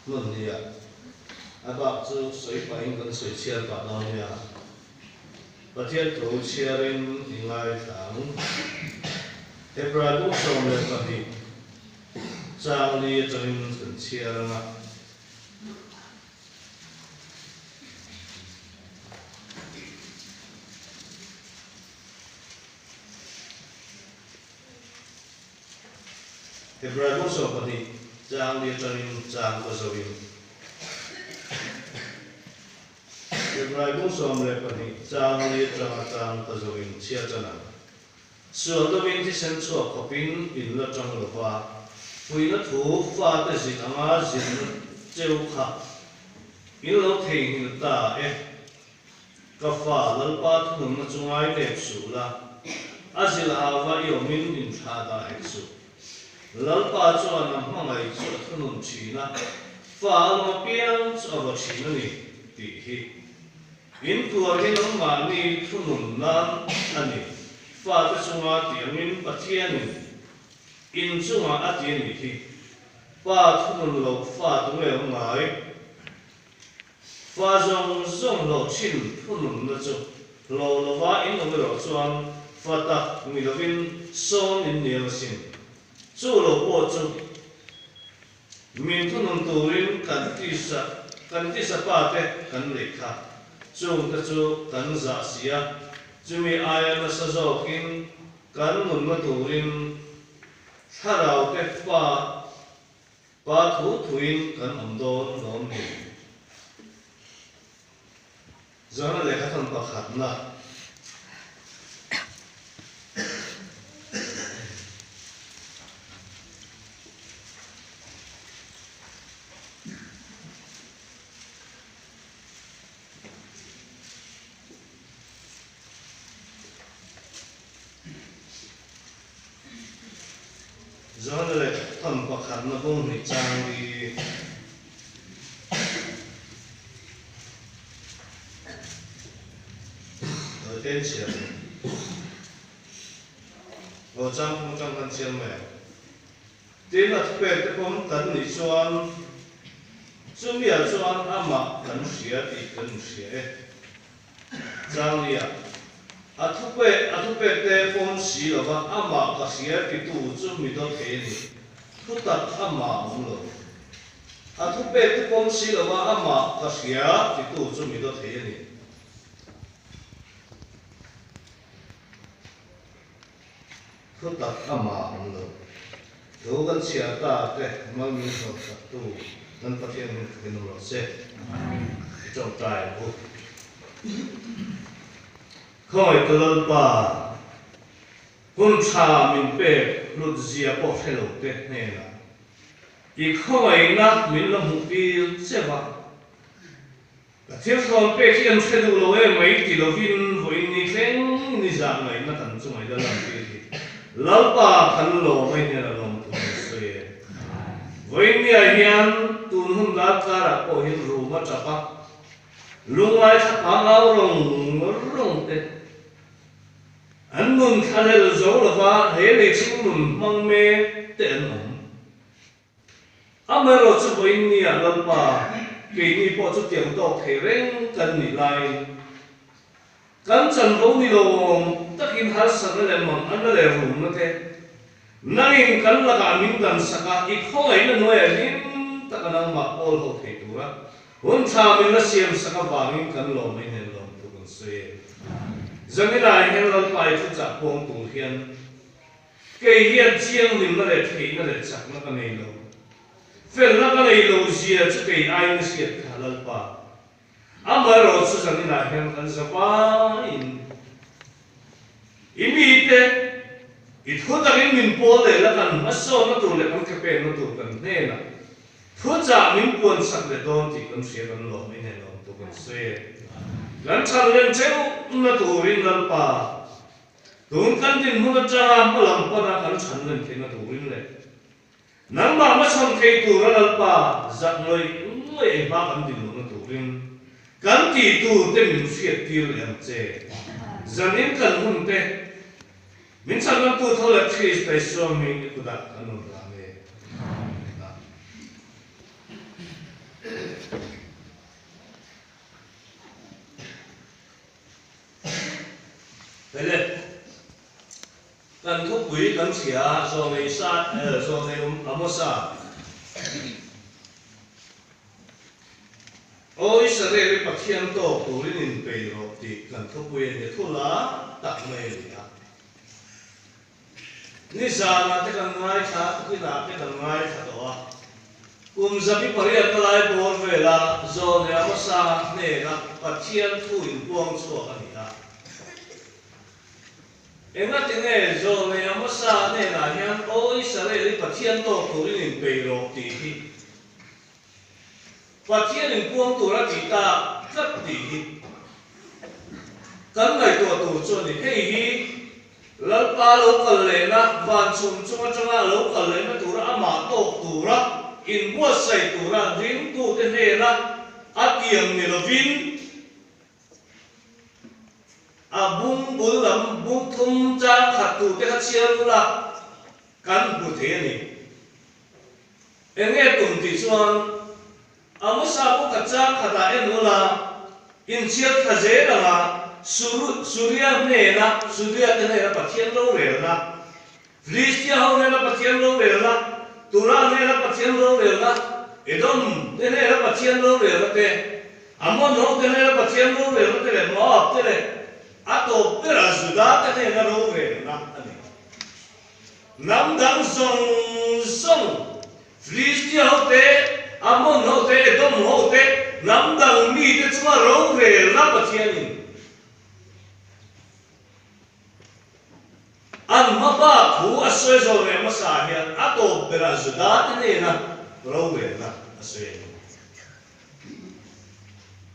Hmun nia. A bak chu sawi pahin kan sawi chhiar pah dawn nia. Pathian thu chhiarin i ngaithla ang. Hebrai bung 12 chang li atangin kan chhiar ang a. Hebrai bung 12 chang li atangin chang ka zo in. Hebrai bung 12 chang li atanga chang ka zo in chhiar tan ang. Sual lovin thisen chhuak khawpin in la tang lova, puihna thu fate zin anga zinna cheu kha in lo theihnghilh ta e. Ka fa, Lalpa thununna chu ngai nep suh la, a zilh hauva i awmin in thlah dah hek suh. Lalpa chuan a hmangaih chu a thunun thin a, fa a lawm apiang chu a va thin a ni, tih hi. In tuar hi nangmahni thunun nan a ni, fate chunga tih angin Pathianin in chungah a ti a nih hi. Pa thunun loh fa tunge awm ngai? Fa zawng zawng hlawh thin thununna chu hlawh lova in awm erawh chuan fa tak ni lovin sawn in ni ang asin. Chu lo pawh chu min thunun turin kan tisa kan tisa pa te kan neih kha. Chungte chu kan zah si a, chumi aia nasa zawkin kan nunna turin thlarau te pa Pa thu thuin kan awm dawn lawm ni? Zana lehkha thawn pakhatna. Zan leh thawn pakhatna bawng hnih chang hi Naute chhiar ni. Aw chang phung chang kan chhiar mai ang. Tin a thupek te pawm kan nih chuan chumi-ah chuan amah kan hria tih kan inhria e. Changlia, A thupek a thupek te pawm si lova amah ka hria titu chu mi dawt thei a ni. Thutak amah a awm lo. A thupek te pawm si lova amah ka hria titu chu mi dawt thei a ni. Thutak amah a awm lo. Thu kan chhiar ta te mal min sawmsaktu kan Pathian hming thakin awm rawh se. I tawngtai ang u. Khawngaihtu Lalpa, hun tha min pek hlut zia pawh hre lo te hnenah i khawngaihna min la hmuh tir che va. Ka thil thlawn pek hi an hre duh lo em mai ti lovin vawiin ni thleng ni zah ngaihna kan chunga i la lan tir hi Lalpa kan lawm a inhian a lawm tur an sawi e. Vawiin niah hian tun hun dar karah pawh hian rum a tap a, lungngai thlapa au rawng rawng te an nun thlahlel zo lova he lei chhung nun hmang mek te an awm. Amaherawh chu vawiin nia Lalpa, keini pawh chutiang tawk thei reng kan nih laiin kan chanvo ni lo awm takin harsatna leh manganna leh rumna te nangin kan lakah min dansak a, i khawngaihna hnuaiah hlim taka nangmah pawl ho thei tura hun tha min la siamsak avangin kan lawm mai hnen lawm thu kan sawi e. Zanilai hian Lalpa i thuchah puang tur hian Kei hian thianghlimna leh theihna leh chakna ka nei lo. Felna ka nei lo zia chu kei aiin a hriat kha Lalpa. Amaherawh chu zaninah hian kan za vaiin i mite i thu takin min pawl leh la kan hmasawnna tur leh kan kepekna tur kan hnenah thuchah min puansak leh dawn tih kan hria kan lawm in hei lawm tu kan sawi e. Kan thanlen cheuhna turin Lalpa Tun kan dinhmun atanga hmalam pana kan chhan len theihna turin leh nangmah hmachhawn thei tura Lalpa zak ngawih ngawih ei hma kan dinlohna turin kan tih tur te min hriat tir leh ang che. Zanin kan hun te min chhan lamtu tho leh Krista Isua hming i kutah kan rawn dah nge. Amen. Kan thupui kan hria a, Zawnei sa, Zawnei Amosa. Aw Israel i Pathian tawk turin inpeih rawh tih kan thupui a ni a, thu lar tak mai a ni a. Nizanah te kan ngaithla a, tukinah te kan ngaithla tawh a. Kum 800 na lai bawr vela Zawnei Amosa hnena Pathian thu inpuang chhuak a ni a. Engatinge Zawlnei Amosa hnenah hian Aw Israel i Pathian tawk turin inpeih rawh tih hi Pathian inpuang tura tih tak tlat tih hi kan ngaihtuah tur chu a ni. Hei hi Lalpa lo kal lehna, van chhum chung atanga a lo kal lehna tura amah tawk tura inbuatsaih tura ringtute hnena a tiang ni lovin, A bung bul lam bung thum chang khat tur te kha chhiar bula kan hmu thei a ni. Eng nge tum tih chuan Amosa pawh kha chang khatah en ula inchhiar thla zel anga Suria hnena Suria te hnena Pathian rorelna, Filistia ho hnena Pathian rorelna, Tura hnena Pathian rorelna, Edom te hnena Pathian rorelna te, Ammon ho te hnena Pathian rorelna te leh Moab te leh a tawp berah Juda te hnena rorelna a ni. Hnam dang zawng zawng, Filistia ho te, Ammon ho te, Edom ho te, hnam dang mite chunga rorelna Pathianin an hmaba thu a sawi zawh leh hmasa hian a tawp berah Juda te hnena rorelna a sawi a ni.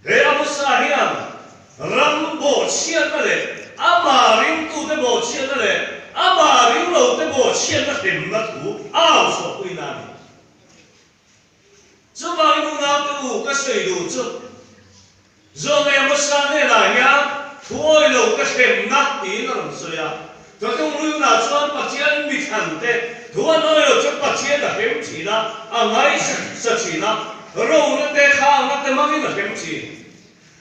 He Amosa hian ram bawhchhiatna leh amah ringtute bawhchhiatna leh amah ringlote bawhchhiatna hlimna thu a au chhuahpuina a ni. Chuvangin unaute u ka sawi duh chu Zawhne Amosa hnenah hian thuawi lo ka hremna tiin a rawn sawi a. Tawtungruiunah chuan Pathian mithlan te thu an awi lo chuan Pathian a hrem thin a, a ngaisa thin a, rona te, khangna te hmangin a hrem thin.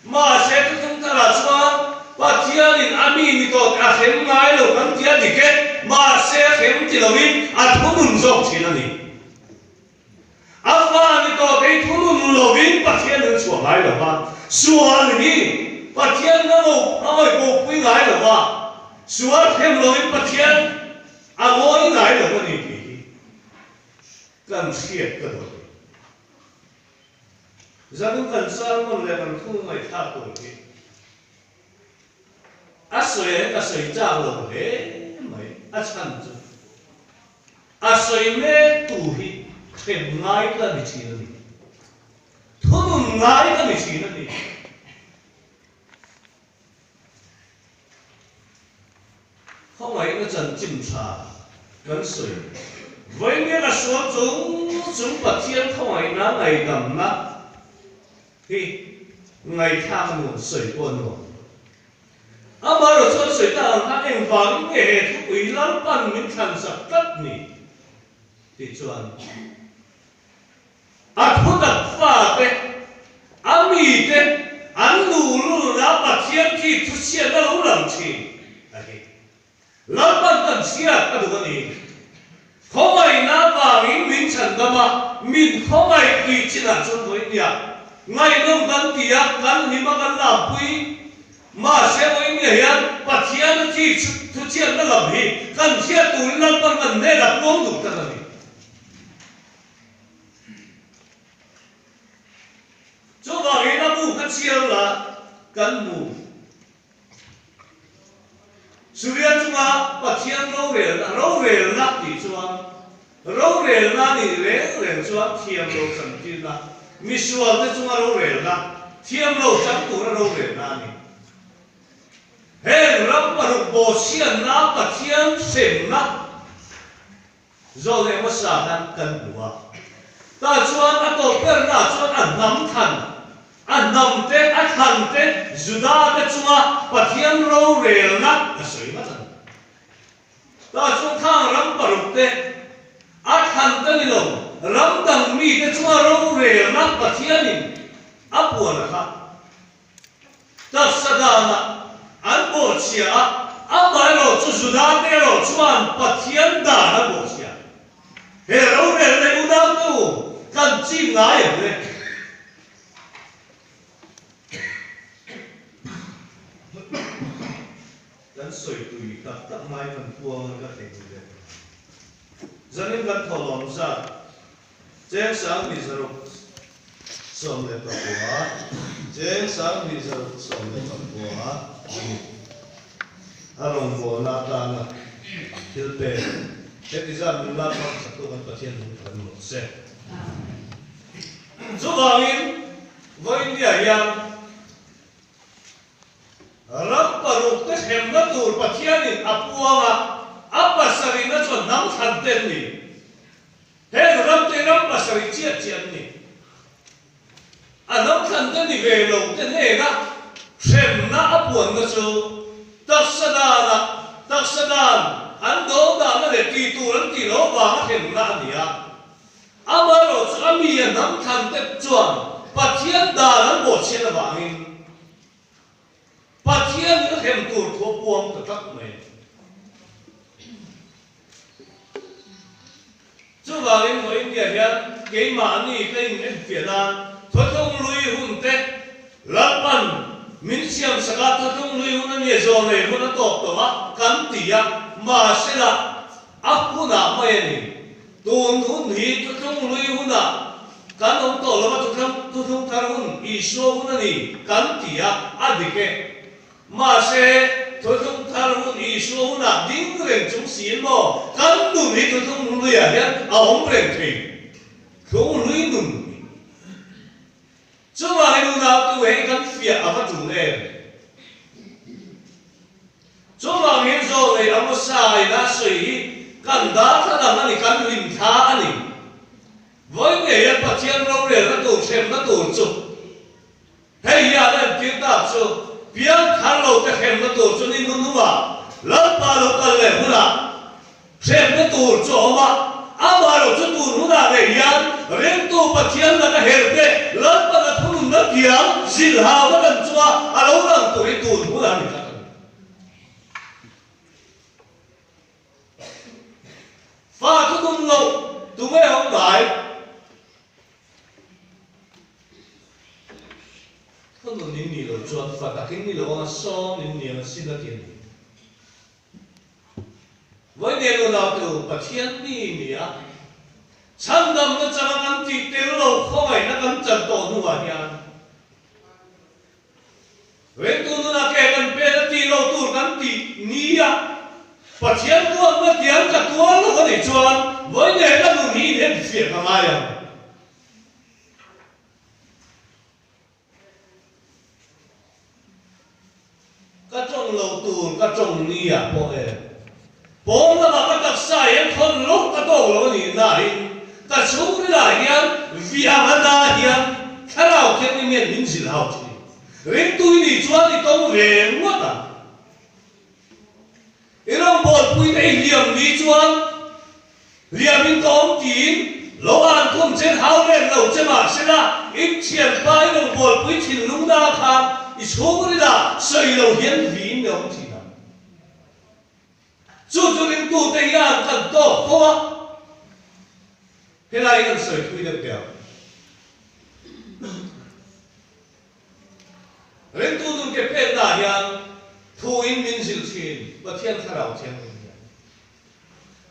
Mahse Thuthlungtharah chuan Pathianin a mi ni tawh te a hrem ngai lo kan ti a dik e, mahse a hrem ti loin a thunun zawk thin a ni. A fa ni tawh te hi thunun lovin Pathian an chhuah ngai lo va, sual hi Pathian a ngawih bopui ngai lo va, sual hrem lovin Pathian a ngawi ngai lo a ni tih hi kan hriat ka duh a ni. Zanin kan sermon leh kan thu ngaihthlak tur hi a sawi ah hian ka sawi chak lo hle mai, a chhan chu A sawi mek tu hi hrem ngai ka ni thin a ni. Thunun ngai ka ni thin a ni. Khawngaihna chanchin tha kan sawi. Vawiin a sual chung chung Pathian khawngaihna ngaihdamna hi ngaihthlak a nuam sawi pawh a nuam. Amaherawh chuan sawi ta ang khan engvangin nge he thupui Lalpan min thlansak tlat ni? tih chuan a thutak fate, a mite an luhlulna Pathian khi thuchhiatna lo lang thin a ni. Lalpan kan chhiat a duh a ni. Khawngaihna vangin min chhandam a, min khawngaih tih chinah chuan vawi nia ngaihnawm kan ti a, kan hlim a, kan lampui. Mahse vawi nia hian Pathian a thi thuchhiatna lam hi kan hriat turin Lalpan kan hnenah puang duh tlat a ni. Chuvangin a bu kha chhiar la kan hmu. Suria chunga Pathian rorelna, rorelna tih chuan rorelna nih reng reng chuan thiam lo chantirna, misualte chunga rorelna, thiam lo chang tura rorelna a ni. Heng ram paruk bawhchhiatna Pathian hremna Zawlnei hmasa khan kan hmu a, tah chuan a tawp bernaah chuan a hnam thlan, a hnam te, a thlan te, Juda te chunga Pathian rorelna a sawi ngat a ni. Tah chuan khang ram paruk te, a thlan te ni lo, ram dang mi te chunga rorelna Pathianin a puan a kha. Taksa danah an bawhchhia a. Amaherawhchu Juda te erawh chuan Pathian dan a bawhchhia. He rorel leh unaute u, kan chim ngai em le? Kan sawi tui tak tak mai kan puang an ka thei duh ve. Zanin kan thawhlawm zat cheng 1619, 1619 a ni. A rawngbawlna atana thil pek heti zat min lak hmang sak tu kan Pathian hming kan mawlh se. Chuvangin vawiin hian Ram parukte hremna tur Pathianin a puang a, a pasarihna chuan hnam thlan te an ni. Heng ramte hi ram pasarih chiah chiah an ni. A hnam thlan te ni ve lo te hnena hremna a puanna chu taksa danah taksa dan an do dahna leh tih tur an tih loh vanga hremna a ni a. Amaherawh chu a mi a hnam thlan te chuan Pathian dan an bawhchhiat avangin Pathian in a hrem tur thu a puang ta tlat mai. Chuvangin maw India hian keimahni ka inenfiah nan thawthung lui hun te Lalpan min siam sak a, thawthung lui hun a nia zawnei hun a tawp tawh a kan ti a, mahsela a hunah mai a ni. Tun hun hi thuthlung hlui hunah kan awm tawh lo a, thuthlung thar hun Isua hun a ni kan ti a, a dik e. Mahse, thuthlung thar hun Isua hunah ding reng chung siin maw kan nun hi thuthlung hluiah hian a awm reng thei, thlung hlui nun hi. Chuvangin unautu hei kan fiah a va tul em? Chuvangin Zawlei Amosa in a sawi hi kan darthlalang a ni, kan hlimthla a ni. Vawi ngei hian Pathian rorelna tur hremna tur chu hei hian a entir tak chu piang thar lo te hremna tur chu ni hnuhnungah Lalpa lo kal leh hunah Hremna tur chu a awm a, amah lo chu tun hunah ngei hian ringtu Pathian laka herte Lalpan a thununna thiam zilhauna kan chunga a lo lang tur hi tun hunah a ni tlat a ni. Fa thunun loh tunge awm ngai? Thunun in nih loh chuan fa takin ni lo anga sawm in ni ang sin a ti a ni. Vawiin unautu Pathian mi ni a, chhandamna changa kan tih tel lo khawngaihna kan chan tawh hnuah hian ringtu nuna ke kan pen a tih lo tur kan tih ni a, Pathian buatna tiang ka tuar lo a nih chuan vawiin ka nun hi inenfiah ka ngai ang. Ka tawng lo tur ka tawng ni ah pawh e. Pawn lamah ka taksa hian thawn loh ka tawk lo a nih nain ka chhungrilah hian vi ang a na hian thlarau thianghlim hian min zilh hau thin. Ringtui nih chuan i tawng ve ngawt ang. I rawngbawlpui te i hliam ni chuan hliamin ka awm tiin lo an khum chen hau len lo che mahsela in thianpa i rawngbawlpui thinlung na khan i chhungrila sawi lo hian vin i awm thin ang. Chu chu ringtute hian kan tawk fo a, helai hi kan sawi thui deuh teh ang. Ringtu nun ke pekna ah hian thu in min zilh thin Pathian Thlarau Thianghlim hian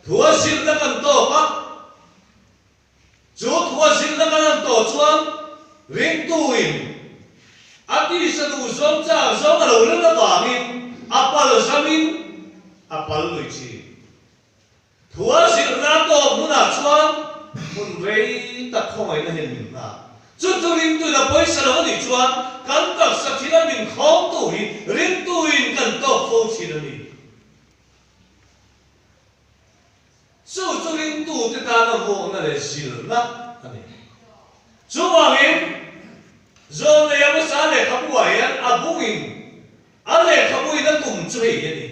thu a zilhna kan tawk a, chu thu a zilhna kan han tawh chuan ringtu in a tisa duh zawng chak zawng a lo reng avangin a pal zamin a pal lui thin. Thua zirna tawp hmunah chuan hmun rei tak khawngaihna hian min nghak. Chu chu ringtuin a pawisa lo a nih chuan kan taksa thila min khawngtu hi ringtuin kan tawk fo thin a ni. Chu chu ringtute tana vawkna leh zirna a ni. Chuvangin, Zawlneia hmasa lehkhabuah hian a bungin A lehkhabuin a tum chu hei hi a ni,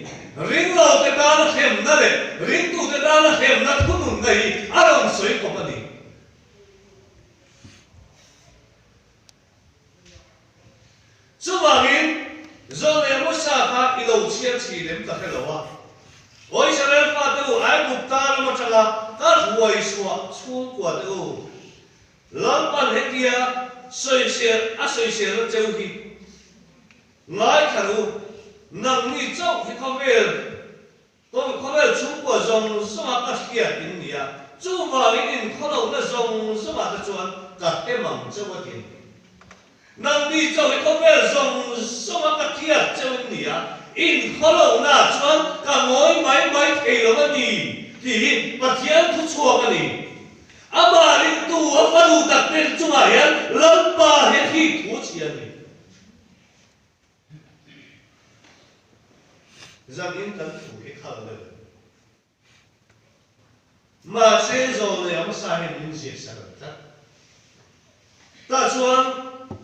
Ringlote tana hremna leh ringtute tana hremna thununna hi a rawn sawi kawp a ni. Chuvangin, Zawlnei Musa kha i lo. lo chhiar thin em ka hre lo a. Aw Israel fate u, Aigupta ram atanga ka hruai chhuah chhungkua te u, Lalpan hetia sawisel a sawiselna cheu hi ngaithla ru, nangni chauh hi khawvel Khawvel chhungkua zawng zawnga ka hriat in nia, chuvangin inkhawlohna zawng zawngah te chuan ka hem ang cheu a ti. Nangni chauh hi khawvel zawng zawnga ka hriat cheu in nia, inkhawlohna chuan ka ngawi mai mai thei lo a ni tih hi Pathian thuchhuak a ni. Amah ringtu a fanu takte chungah hian Lalpa hian hi thu chhia a ni. Zan in kan thu hi khal deuh. Mahse zawl leh hmasa hian min ziah sak ang tlat. Tah chuan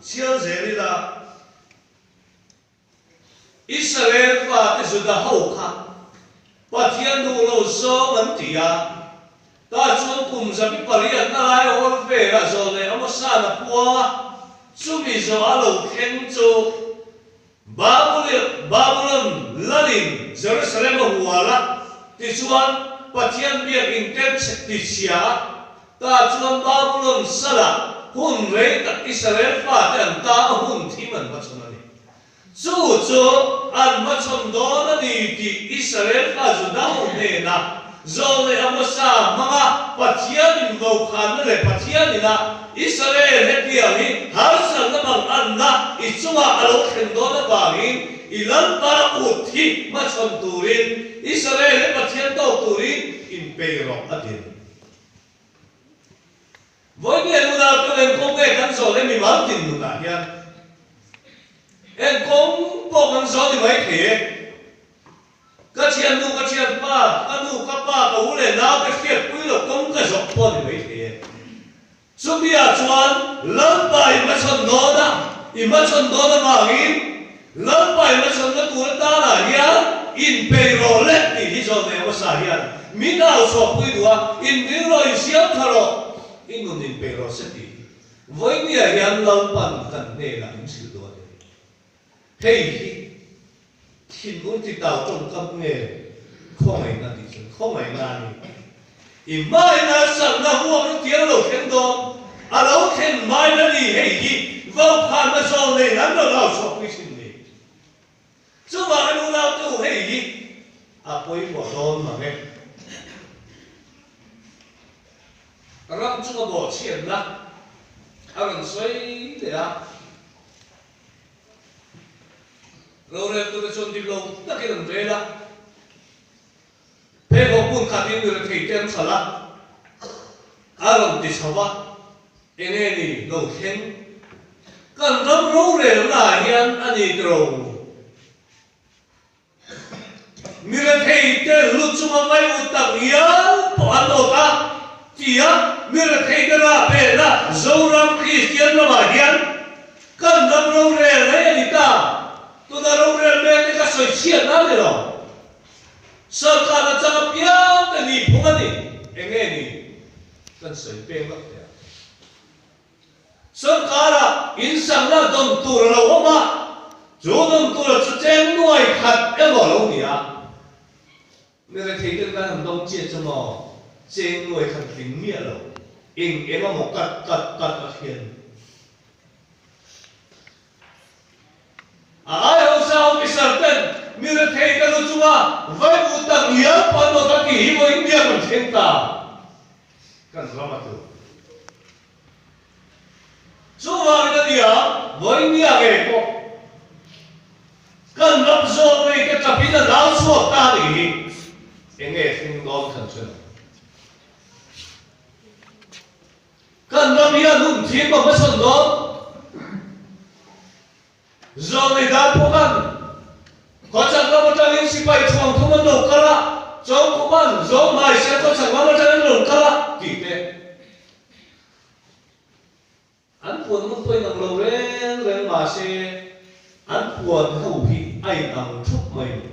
chhiar zel ila Israel fate Juda ho kha Pathian duh lo zawng an ti a, tah chuan kum zabi pariatna lai awl velah zawl leh Amosan a puang a, chumi zawh a lo thleng chu Babulon lalin Jerusalem a hual a, tichuan Pathian biakin te tichhia a, tah chuan Babulon salah hun rei tak Israel fate an tang a hun thim an hmachhawn a ni. Chu chu an hmachhawn dawn a ni tih Israel fa Juda ho hnena Zawlnei Amosa hmanga Pathian invokhanna leh Pathian ina Israel hetiang hi harsatna manganna i chungah a lo thlen dawn avangin i Lalpa kut hi hmachhawn turin Israel he Pathian tawk turin inpei rawh a ti. Vawiin unau chu engkawng nge kan zawh le mimal tin nunah hian engkawng pawh kan zawh ni mai thei e. Ka thiannu, ka thianpa, ka nu, ka pa, ka u leh nau te hriatpui loh kawng ka zawh pawh ni mai thei e. Chumi ah chuan Lalpa i hmachhawn dawn a, i hmachhawn dawn avangin Lalpa i hmachhawnna tur atanah hian inpei rawh le tih hi zawh nei hmasa hian min au chhuahpui duh a, inring rawh, insiam tha rawh, i nun inpei rawh se tih hi vawinia hian Lalpan kan hnenah min hrilh dawn a ni. Hei hi thinur titau tawngkam nge khawngaihna tih chuan khawngaihna a ni. I hmain harsatna huang i tiang lo thleng dawn, a lo thlen hmain a ni hei hi vaukhana zawl nei an rawn au chhuahpui thin ni. Chuvangin unautu hei hi a pawimawh dawn mang e. Ram chunga bawhchhiatna a rawn sawi leh a. Roreltute chuan dik lo takin an rel a, pheikhawk hmun khatin mi rethei te an chhal a, a rawn ti chho va, enge ni lo thleng? Kan ram rorelna ah hian a ni tiro. Mi rethei te lu chunga ngai u tak ngial pawh an awt a, tia mi rethei te rah pena Zoram Kristian ramah hian kan ram rorel rei a ni ta. Tuna rorel mek te ka sawi chhiat na ni lo. Sarkar atanga piang te ni phung a ni. Enge ni kan sawi peng vak thei ang. Sorkara insakna dawn tur a lo awm a, chu dawn tura chu cheng nuai khat emaw a lo ni a. Mi rethei ten kan han dawng chiat chu maw, cheng nuai khat tling miah lo, eng eng emaw kat kat kat a hriat. A ai hausa officer ten mi rethei ka lu chunga vai u tak ngial pawh an awt a tih hi maw India kan thleng ta. Kan ram a tluk. Chuvangin a nia, vawinia ngei pawh kan ram zawk ngei ka tap in a nau chhuak ta a nih hi. Enge thleng dawn kan hre lo. Kan ram hian hun thim a hmasawn dawn. Zawlnei dan pawh khan khawchhak lam atangin sipai chhuang thum an lo kal a, Chawngkhuman Zawnghmai sen khawchhak lam atangin an lo kal a tih te an puan hun pawh inang lo reng reng mahse an puan ho hi a inang thup mai ni.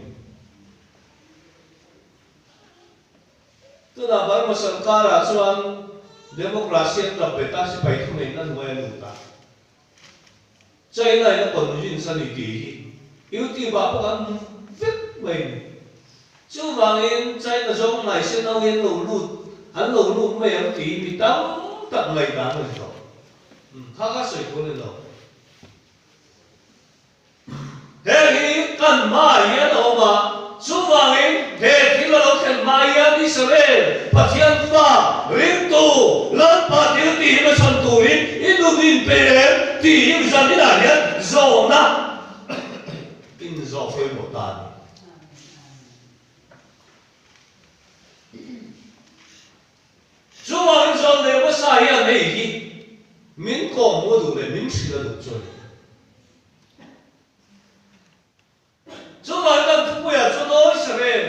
Tunah Burma sorkarah chuan democracy an tap bet a, sipai thuneihna hnuai a lut a. China in a convince a ni tih hi YouTube ah pawh kan hmu vek. mai ni. Chuvangin China zawng hnai sen ho hi an lo lut, an lo lut mai ang tih mi tam tak ngaihdan a ni tawh. Kha kha sawi tur a ni lo. He hi kan hmaah hian a awm a, chuvangin he thil a lo thlen hma hian Israel Pathian fa ringtu Lalpa thil tih hi hmachhawn turin i nun inpe em tih hi zaninah hian zawhna inzawh pawimawh ta a ni. Chuvangin zawh leh hmasa hian hei hi min kawm hmuh duh leh min hrilh a duh chu a ni. Chuvangin kan thupuiah chuan Aw Israel,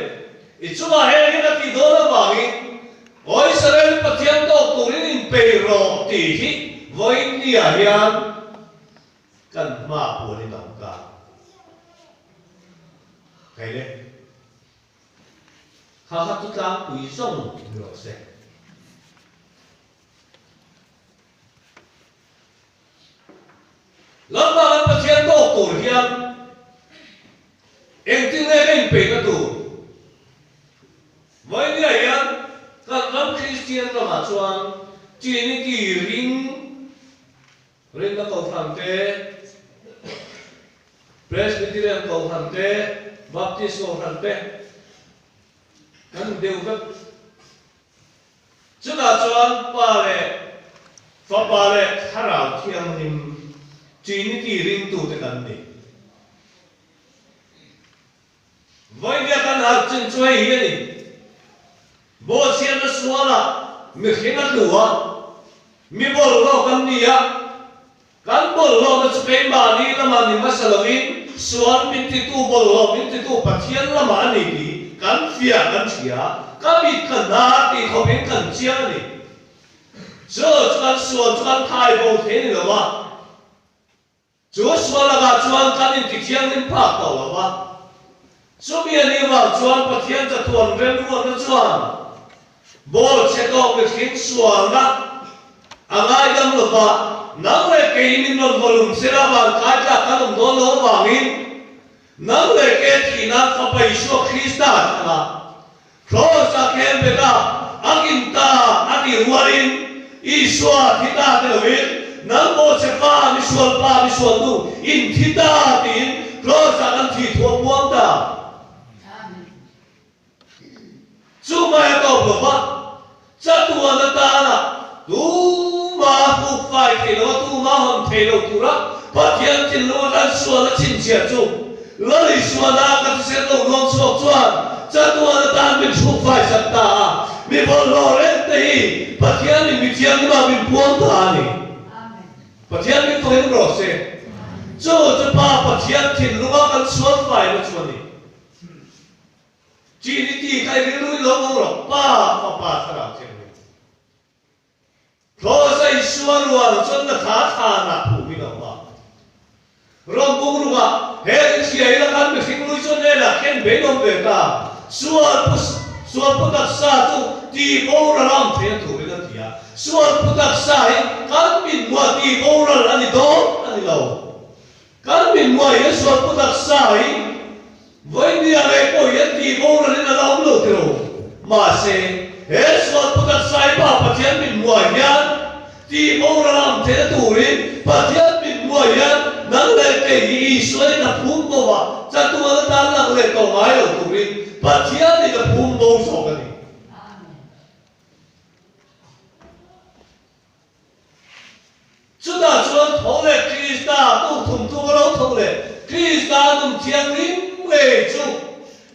i chungah heng hi ka tih dawn avangin Aw Israel i Pathian tawk turin inpeih rawh tih hi vawiin niah hian kan hmaah puanin a awm ta. Hei le. Kha kha chu tlangpui zawng ni rawh se. Lalpa kan Pathian tawk tur hian engtin nge ka inpeihna tur? Vainia hian kan ram Kristian ramah chuan Trinity ring Rinna Kohhran te, Presbyterian Kohhran te, Baptist Kohhran te kan deuh vek. Chutah chuan Pa leh Fapa leh Thlarau Thianghlim, Trinity ringtute kan ni. Vawinia kan harh chin chu hei hi a ni. Bawhchhiatna sualah mihring a tlu a, mi bawlhhlawh kan ni a. Kan bawlhhlawhna chu keimahni lamah ni hmasa lovin sual min titu bawlhhlawh min titu Pathian lamah a ni tih kan fiah kan hria, ka mit ka hnar tih khawpin kan chiang a ni. Chu chu kan sual chu kan thai bo thei ni lo a. Chu sual lakah chuan kan intithianghlim phak tawh lo va. Chumi a nih vang chuan Pathian chatuan remruatna chuan ball chhe tawk mihring sualna a ngaidam lo va, nang leh kei min rawn vawlum sela van kai tlak kan awm dawn lo avangin nang leh ke thihna Fapa Isua Krista a thlang a. Kraws a khem bet a, a kin ta a tih rualin Isua thi ta ti loin, Nang pawh che pa, misual pa, misual nu, in thi ta tiin kraws ah kan thi thu a puang ta. Chu mai a tawp lo va, chatuan atana tuma hruk fai thei lo a, tuma hawn thei lo tura Pathian thinlung a kan sual a chhinchhiah chu Lal Isuana ka thisen lo luang chhuak chuan chatuan atan min hruk fai sak ta a, mi bawlhhlawh reng te hi Pathianin mi thianghlimah min puang ta a ni. Pathian min fakin rawh se. Chu chu Pa Pathian thinlunga kan sual faina chu a ni. Trinity kha i rilru in lo awm rawh, Pa, Fapa, Thlarau Thianghlim. Kraws-a Isua rual chuan na thla thlanah phumin a awm a. Rom bungrukah he rinhria ila kan mihring lui chuan hnenah khen bein awm ve ta. Sual pu sual pu taksa chu ti boral a awm thei a turin a ti a. Sual pu taksa hi kan mitmuah ti boral a ni dawn a ni lo. Kan mitmuah hian sual pu taksa hi Vawinia ngei pawh hian tih boralin a la awm lo tiro. Mahse, he sual pu taksa hi Pa Pathian mitmuah hian tih boral a awm theihna turin Pathian mitmuah hian nang leh kei hi Isuain a phum bo a, chatuan atan lang leh tawh ngai lo turin Pathianin a phum bo zawk a ni. Chutah chuan tho leh Krista tuk thum tuk a lo tho leh Krista nun thianghlim ngei chu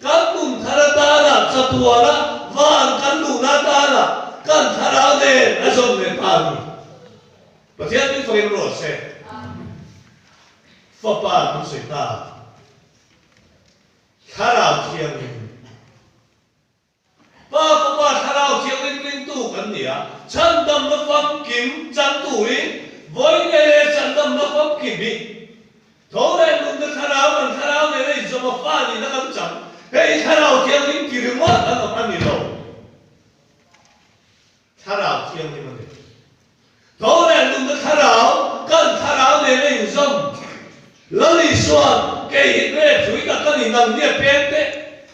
kan nun thar atana chatuana van kan luhna atana kan thlarau nen a zawm leh ta a ni. Pathian min fakin rawh se. Fapa kan sawi ta. Thlarau thianghlim. Pa Fapa Thlarau Thianghlim ringtu kan ni a, chhandamna famkim chang turin vawi nei leh chhandamna famkim hi tho leh nunna Thlarau kan Thlarau nena inzawm a fa nihna kan chang. Hei hi Thlarau Thianghlim ti ringawt an awm a ni lo. Thlarau Thianghlim a ni. Tho leh nunna Thlarau kan Thlarau nena inzawm. Lal Isuan kei hi nge thui tak ka ni nang nia peng teh.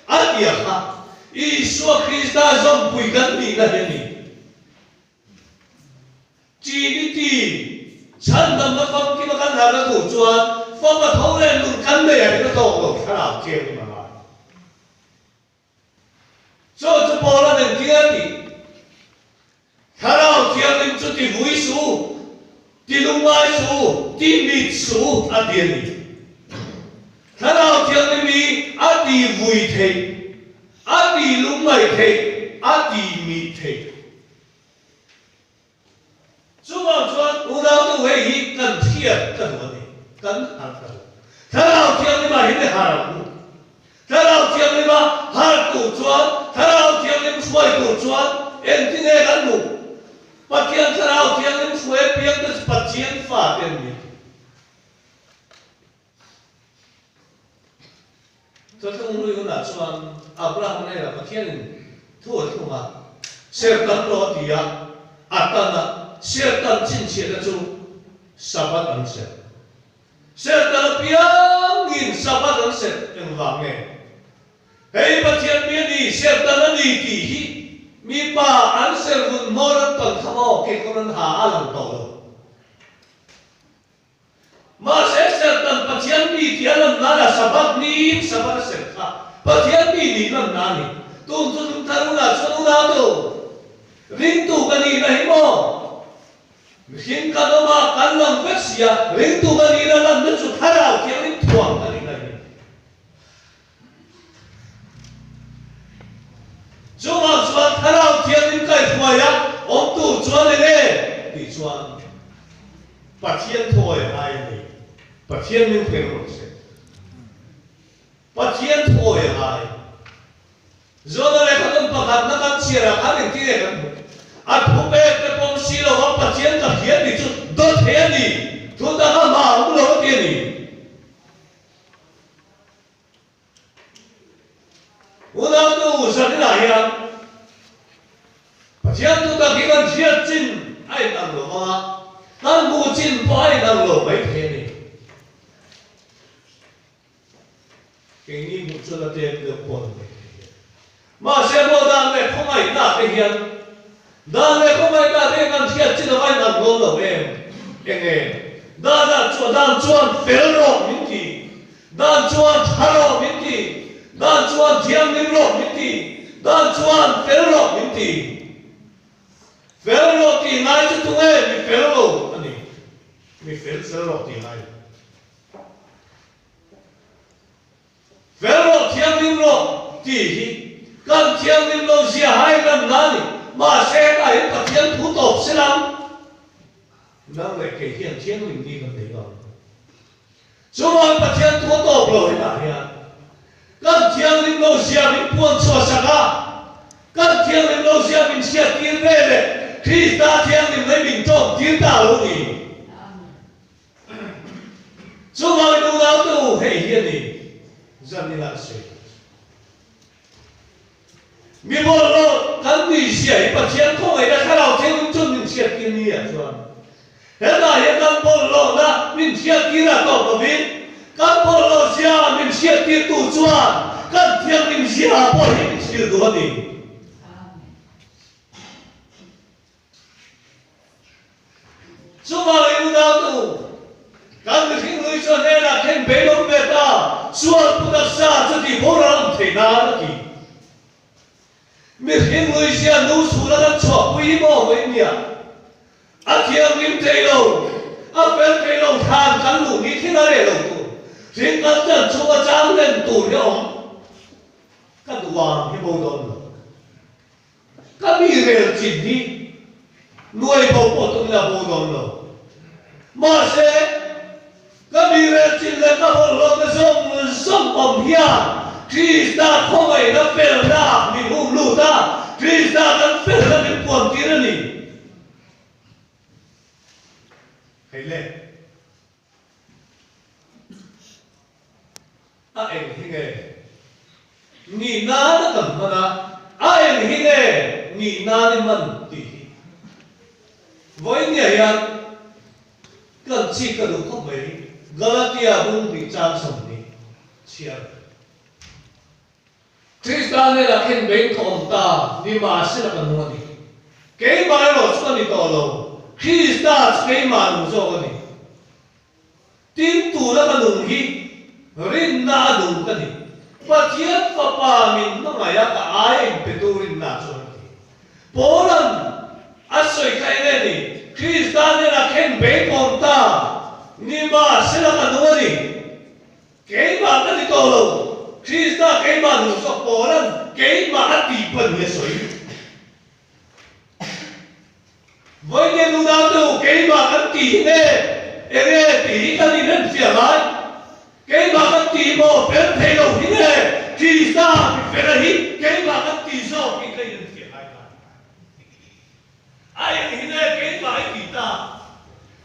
A ti a kha, Isua Krista zawmpui kan nihna hi a ni. Trinity, chhandamna famkima kan harna tur chuan fapa tho leh nun kan nei a rin a tawk lo thlarau thianghlim a ngai. Chu chu Paula nen thil a ti. Thlarau thianghlim chu ti vui suh u, ti lungngai suh u, ti mit suh u a ti a ni. Thlarau thianghlim hi a ti vui theih, a ti lungngai theih, a ti mit theih. Chuvang chuan unautu hei hi kan hriat ka duh a ni, kan harh ka duh. Thlarau Thianghlimah hi ni harh ang u. Thlarau Thianghlima harh tur chuan, Thlarau Thianghlim hruai tur chuan engtin nge kan hmuh? Pathian Thlarau Thianghlim hruai apiang te chu Pathian fate an ni. Thuthlung hlui hunah chuan Abraham hnenah Pathianin thu a thlung a, Serhtan rawh a ti a, a tan a, serhtan chhinchhiahna chu Sabbath an serh. Serhtan apiangin Sabbath an serh engvang nge? Hei Pathian mi a ni, serhtan a ni tih hi mipa an serh vun hmawr an pan kha maw kekawr an ha a lang tawh lo. Mahse, Serhtan Pathian mi tih a lan nan a Sabbath niin Sabbath a serh kha Pathian mi nih lan na a ni. Tun chu tum thar hunah chuan unau ringtu ka nihna hi maw? Mihring kan awm a, kan lang vek si a, ringtu ka nihna lanna chu thlarau thianghlim thuam ka nihna hi. Chuvang chuan Thlarau Thianghlim kaihruai a awm tur chuan eng nge tih chuan Pathian thawi a ngai a ni. Pathian min hrilh rawh se. Pathian thawi a ngai. Jona lehkha tum pakhatna kan chhiar ah khan engtin nge kan hmuh? A thu pek te pawm si lo a Pathian ka hria tih chu dawt thei a ni. Thu dang a hma a awm lo a ti a ni. Unautu Zaninah hian Pathian tu tak hi kan hriat chin a inang lo vang a, kan hmuh chin pawh a inang lo mai thei a ni. Keini hmuh chuan a tlem deuh pawh a ni mai thei a. Mahse maw dan leh khawngaihna te hian dan leh khawngaihna te hian kan hriat chin a va inang dawn lo em? Enge dan ah chuan dan chuan fel rawh min ti, dan chuan tha rawh min ti, dan chuan thianghlim rawh min ti, dan chuan fel rawh min ti. Fel rawh tih ngai chu tunge mi fel lo a ni? Mi fel fel rawh tih ngai lo. Fel rawh, thianghlim rawh tih hi kan thianghlim lo zia hai lan na ni. Mahse hetah hian Pathian thu tawp se lang. Nang leh kei hian thianghlim ni kan nei lo. Chuvang Pathian thu tawp lo hetah hian kan thianghlim lo zia min puan chhuah sak a, kan thianghlim lo zia min hriat tir ve leh Krista thianghlim mai min tawp tir ta lo ni. Chuvangin unaute u, hei hi a ni, zan ila a sawi tur chu. Mi bawlhhlawh kan mizia hi Pathian khawngaihna thlarau thianghlim chuan min hriattir ni ah chuan hetah hian kan bawlhhlawhna min hriattir ah tawp lovin kan bawlhhlawh zia min hriattirtu chuan kan thianghlim zia ah pawh hi min hrilh duh a ni. Chuvangin unautu, kan mihring hlui chu a hnenah khen beidawng ve ta, sual pu taksa chu tih boral awm thei nan a ti. Mihring hlui zia nu chhuna kan chhuahpui hi maw mai nia? A thianghlim thei lo, a fel thei lo thlan kan luh ni thil a reh lo tur, hring kan chan chhunga chang len tur hi a awm. Ka duang hi bo dawn lo. Ka mi rel chin hi nuai bo pawh tum ila bo dawn lo. Mahse, ka mi rel chin leh ka bawlhhlawhna zawng zawng awm hian Krista khawngaihna felna ah min um lut a, Krista kan felna min puan tir a ni. Hei le. A eng hi nge nih nan a kan hman a, a eng hi nge nih nan i hman tih hi vawinia hian kan chik ka duh khawp mai. Galatia bung hnih chang 20 chhiar. Krista hnenah khen bein ka awm ta, nimahsela ka nung a ni. Keimah erawh chu ka ni tawh lo, Krista chu keimah nung zawk a ni. Tin, tuna ka nung hi rinna a nung ka ni. Pathian Fapa min hmangaih a ka ai a inpetu rinna chuan a ti. Paula'n a sawi kha eng nge ni? Krista hnenah khen bein ka awm ta, nimahsela ka nung a ni. Keimah ka ti tawh lo, Krista keimah nung zawk Paula'n keimah a tih pawh ni a sawi. Vawiin unau te u, keimah kan tih hi nge, eng nge tih hi kan inenfiah ngai. Keimah kan tih maw fel thei lo hi nge, Krista mi fela hi keimah kan tih zawk hi ka inenfiah ngai ta. A eng hi nge keimah i tih ta?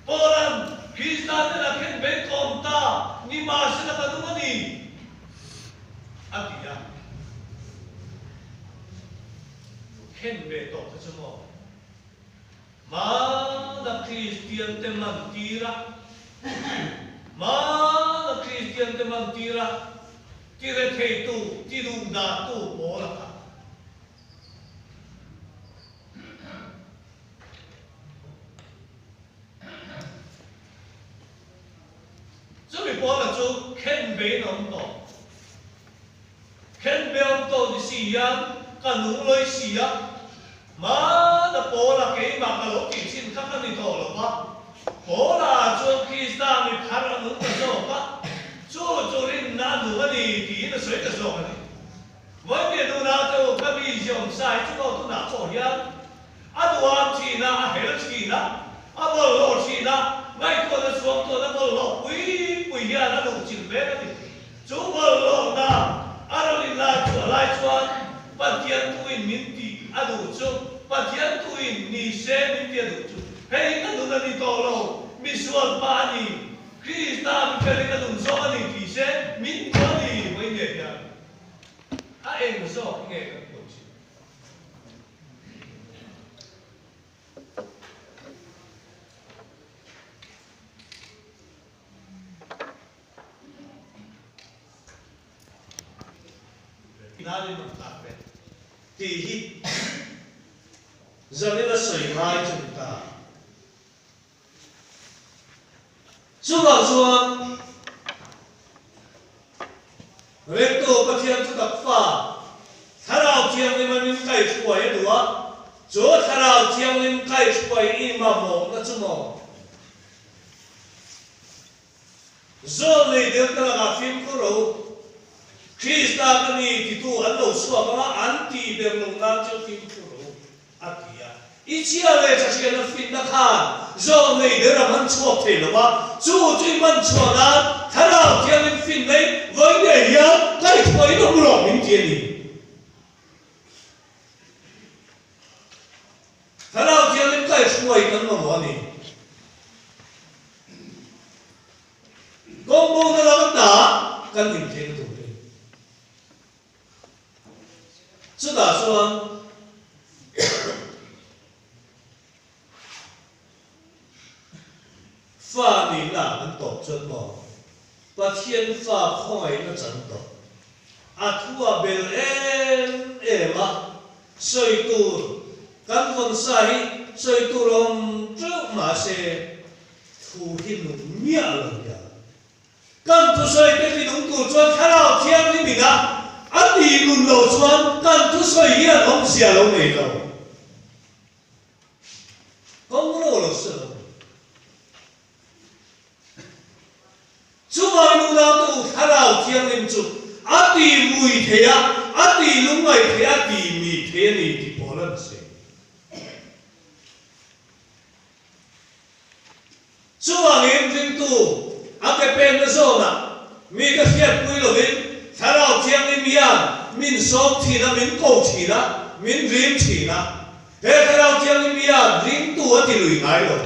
Paula'n Krista hnenah khen beng ka awm ta, nimahsela ka nung a ni, a ti a. Khen ve tawh te chu maw? Hmana Kristiante man tir a, hmana Kristiante man tir a, tiretheitu, tiduhdahtu pawl a kha. Chumi pawla chu khen bein a awm tawh. Khen be awm tawh ni si hian ka nung lawi si a, hmana pawla keimah ka lo tih chin kha ka ni tawh lo va. Pawla ah chuan Krista mi thar a nung ta zawk a, chu chu rinna a nung a ni tiin a sawi ta zawk a ni. Vawiin nuna te u ka mi ziawm sa hi chu maw tunah pawh hian a duham thin a, a hel thin a, a bawlhhlawh thin a, ngaihtuahna chhuaktuahna bawlhhlawh pui pui hian a luh chilh mek a ni. Chu bawlhhlawhna a rawn inlai chhuah lai chuan Pathian tuin min tih a duh chu, Pathian tuin ni se min ti a duh chu, hei hi ka nun a ni tawh lo, misual pa a ni, Krista mi felin ka nun zawk a ni tih se min duh a ni, vawiin nge hian. A eng zawk nge kan puan thin? Nalin an tlak ve tih hi zanin a sawi ngai chu ni ta. Chuvang chuan Ringtu Pathian thutak fa Thlarau Thianghlim a min kaihhruai a duh a, chu Thlarau Thianghlim kaihhruai i mamawhna chu maw? Zawl nei der ta lakah fimkhur rawh u. Krista ka ni titu an lo chhuak ang a, an tih ber lo nan chu fimkhur rawh u. A ti a. I chhia leh tha hriatna finna khan zawl nei der a hman chhuak thei lo va, chu chu i hman chhuah nan Thlarau Thianghlim finna i vawi ngei hian kaihhruaiin awm rawh min ti a ni. Thlarau Thianghlim kaihhruai kan mamawh a ni. Kawngbo na lam ata kan intheihna turin. Chutah chuan fa nihna an tawp chuan maw Pathian fa khawngaihna chan tawh a thu a bel em em a, sawi tur kan vawn sa hi sawi tur a awm teuh mahse thu hi nung miah lo hian Kan thusawi te tinung tur chuan Thlarau Thianghlim in a a tih nun lo chuan kan thusawi hian awmzia lo nei lo. Kawng ro lo se lo. Chuvangin unau te u Thlarau Thianghlim chu a ti vui thei a, a ti lungngaih thei a, a ti mi thei a ni tih pawh lan se. Chuvangin ringtu a ke penna zawnah mi ka hriatpui lovin Thlarau Thianghlim hian min sawm thin a, min ko thin a, min rim thin a. He Thlarau Thianghlim hian ringtu a ti lui ngai lo.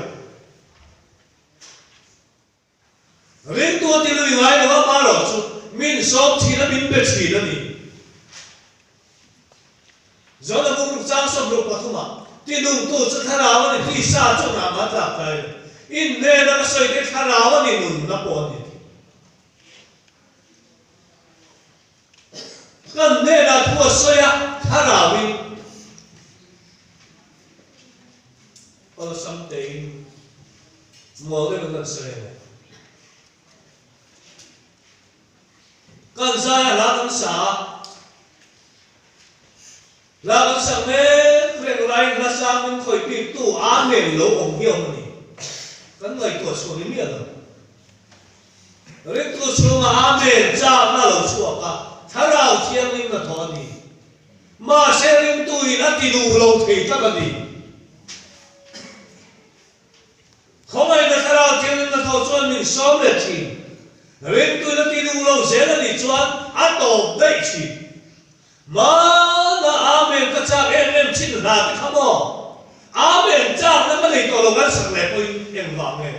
Ringtu a ti lui ngai lo a, amaherawh chu min sawm thin a, min pe thin a ni. Zona buk ruk chang 63 ah tinungtu chu thlarau a ni, tisa chu ngah mah tlak tlai lo. Inhnena ka sawi te thlarau a ni nunna pawh a ni. Kan hnenah thu a sawi a, thlarauin awlsam tein mual deuhin kan sawi a ni. Kan zai a hla kan sa a, hla kan sak mek reng laiin hla sang min khawih biktu Amen lo awm hi a awm a ni. Kan ngaihtuah chhuah ni miah lo. Ringtu chhunga Amen chakna lo chhuak a, Thlarau Thianghlim na thawh a ni. Mahse ringtuin a ti duh lo thei tak a ni. Khawngaihna Thlarau Thianghlim na thawh chuan min sawm leh thin. Ringtuin a ti duh lo zel a nih chuan a tawp daih thin. Hmana Amen ka chak em em thin hla te kha maw? Amen chakna ka nei tawh lo kan sak leh pawhin engvang nge?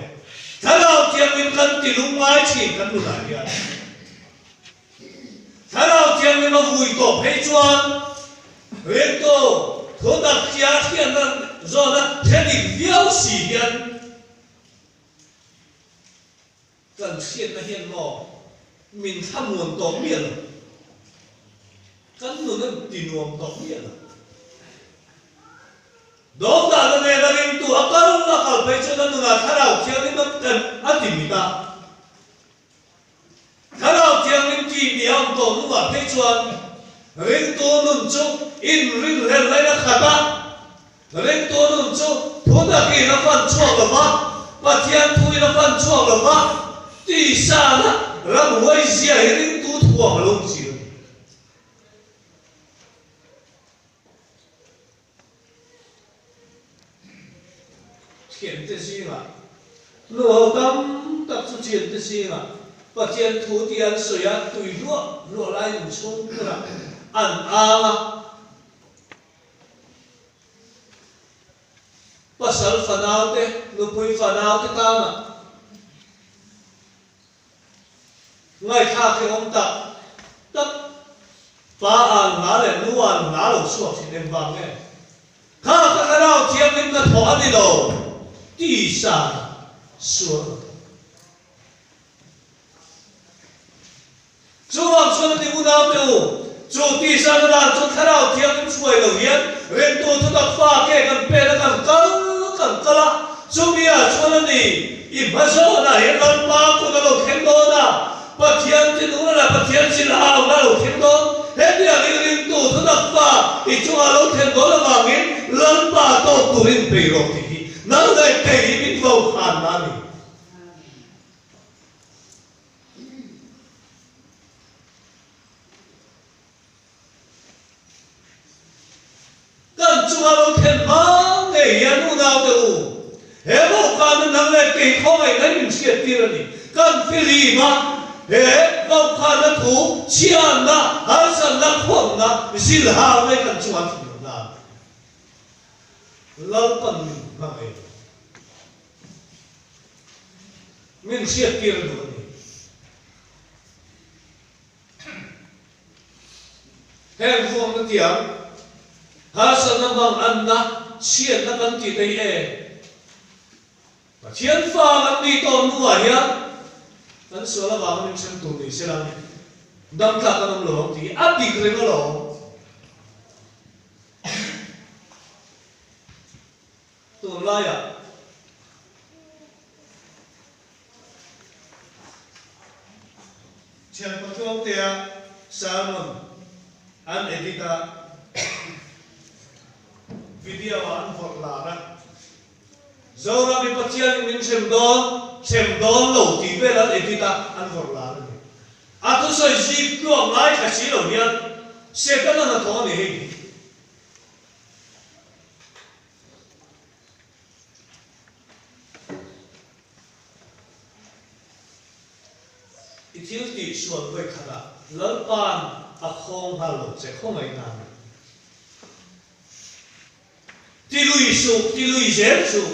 Thlarau Thianghlim kan ti lungngai thin kan nunah hian. Thlarau Thianghlim a vui tawh phei chuan ringtu thutak hria hriatna zawna hre dik viau si hian Kan hriatna hian maw min thlamuan tawh miah lo, kan nun a tinuam tawh miah lo. Dawngdahna nena ringtu a kal a kal phei chuan a nunah Thlarau Thianghlim a kan a ti mit a. Thlarau Thianghlim ti mi a awm tawh hnuah phei chuan ringtu nun chu inrinhlelh lain a khat a. Ringtu nun chu thu takin a fan chhuak lo va, Pathian thuin a fan chhuak lo va, tisana ramhuai zia hi ringtu thuam a lo inchhir a ni. Thiante zingah nuho tam tak chu thiante zingah Pathian thu tia an sawi a, tui hluah hluah laiin inchhung hmunah an ang a. Pasal fanaute, nupui fanaute tana ngaihthlak hi awm tak tak. Pa an hla leh nu an hla lo chhuak thin engvang nge? Kha ka thlarau thianghlim ka thawh a ni lo tisa sual a thawh. Chuvang chuan a ti unaute u, chu tisa na dan chuan Thlarau Thianghlim hruai lo hian ringtu thutak fa ke kan pen a kan kal kan kal a, chumi ah chuan a ni, i hma zawnah hian Lalpa kut a lo thleng dawn a, Pathian tinung leh Pathian zilhau a lo thleng dawn. Hetiangin ringtu thutak fa i chungah lo thlen dawn avangin Lalpa tawk turin bei rawh tih hi nang leh kei hi min vokhanna a ni. Kan chunga lo thlen hma ngei hian unaute u, he vaukhana nang leh kei khawngaih min hriat tir a ni. Kan fihlim a, he vaukhana thu chhiatna, harsatna, khawnna, zilhau mai kan chunga thlen loh nan Lalpan min hmangaih lo. Min hriattir a duh a ni. Heng vuakna tiang, harsatna hmang anna, chhiatna kan tih daih e. Pathian fa kan nih tawh hnuah hian kan sual avanga min hrem tur ni sela dam tlak kan awm lo ang tih hi a dik reng alawm. Tunlaiah Thian Patluangtea sermon an edit a, video ah an vawrh lar a, Zoram i Pathianin min hrem dawn, hrem dawn lo tih vel an edit a, an vawrh lar a ni. A thusawi zip tluak ngaithla si lo hian Setana hnathawh a ni hei hi. I thil tih sual vawi khatah Lalpa'n a khawng nghal lo che khawngaih na ni. Ti lui suh, ti lui zel suh.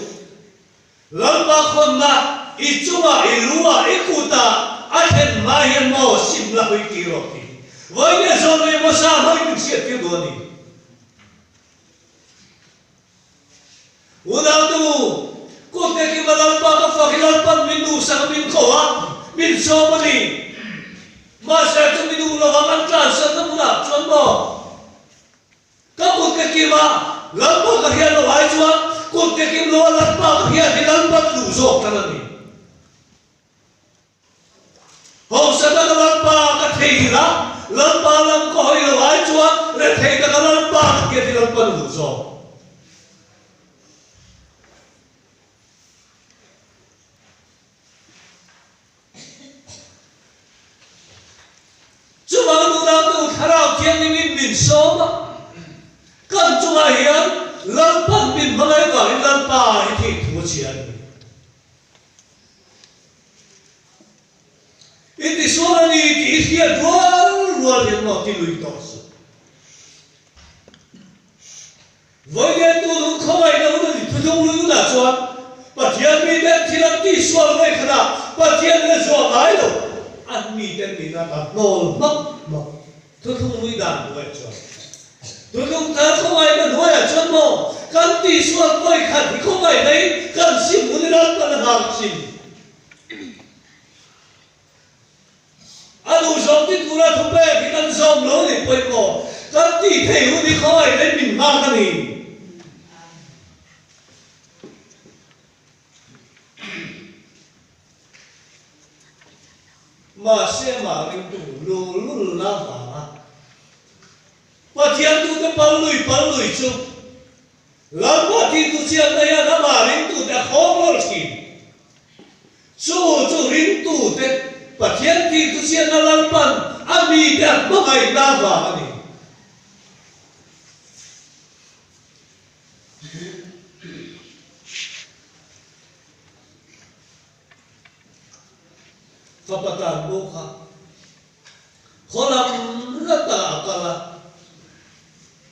Lalpa khawnna i chungah, i luah, i kutah a thlen hma hian maw sim la hawi tir rawh tih hi vawi nge zawn leh maw sa hmangin min hriat tir duh a ni. Unautu, kut te kima Lalpa ka fak hi Lalpan min duhsak a, min ko a, min sawm a ni. Mahse chumi duh lova kan tlansanna hmunah chuan maw ka kut ka kim a, Lalpa ka hian lo ai chuan kut ka kim lo a Lalpa ka hian hi Lalpa ka duh zawk tlat a ni. Hausa taka Lalpa ka thei a, Lalpa lam ka hawi lo ai chuan rethei taka Lalpa ka hian hi Lalpa ka duh zawk. Chuvang nunau tu Thlarau Thianghlimin min sawm a, kan chungah hian Lalpan min hmangaih vangin Lalpa hi thih thu a chhia a ni. I tisual a ni tih i hriat rual rual hian maw ti lui tawh suh. Vawiin tu lung khawngaihna hun a ni thuthung lui hunah chuan Pathian miten thil an tihsual vawi khatah Pathian in a zuah ngai lo. An miten nihna ta hnawl hmak hmak thuthung lui dan hnuaiah chuan thuthung thar khawngaihna hnuaiah chuan maw kan tihsual vawi khat hi khawngaihna in kan sim hun i lalpan a nghak thin. A duhzawm ti tura thu pek hi kan zawm lo ni pawimawh kan tih theih hun hi khawngaih leh min nghak a ni. Mahse amah ringtu luhlulna vanga Pathian tute pal lui pal lui chu Lalpa tihtu chianna hian amah ringtute a khawng lawr thin. Chu chu ringtute Pathian tihtu chianna Lalpan a mite a hmangaihna vang a ni. Fapa tan pawh kha khaw lam la takah a kal a,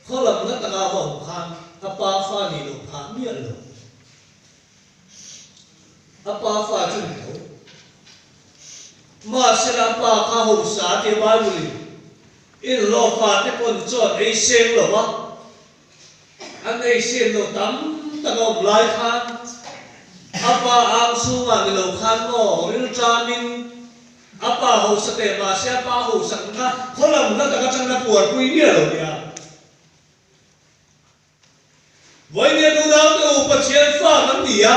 khaw lam la taka a va awm khan a pa fa nih loh phah miah lo. A pa fa chu ni tho. Mahsela a pa kha hausa tia Bible in inhlawh fa te pawn chuan ei seng lo va, an ei sen lo tam tak a awm lai khan a pa ang chhungah ni lo khan maw rilṭamin a pa hausa teh mahse a pa hausak kha khaw lam hla tak atangin a puarpui miah lo nia. Vawinia nunaute u Pathian fa kan ni a,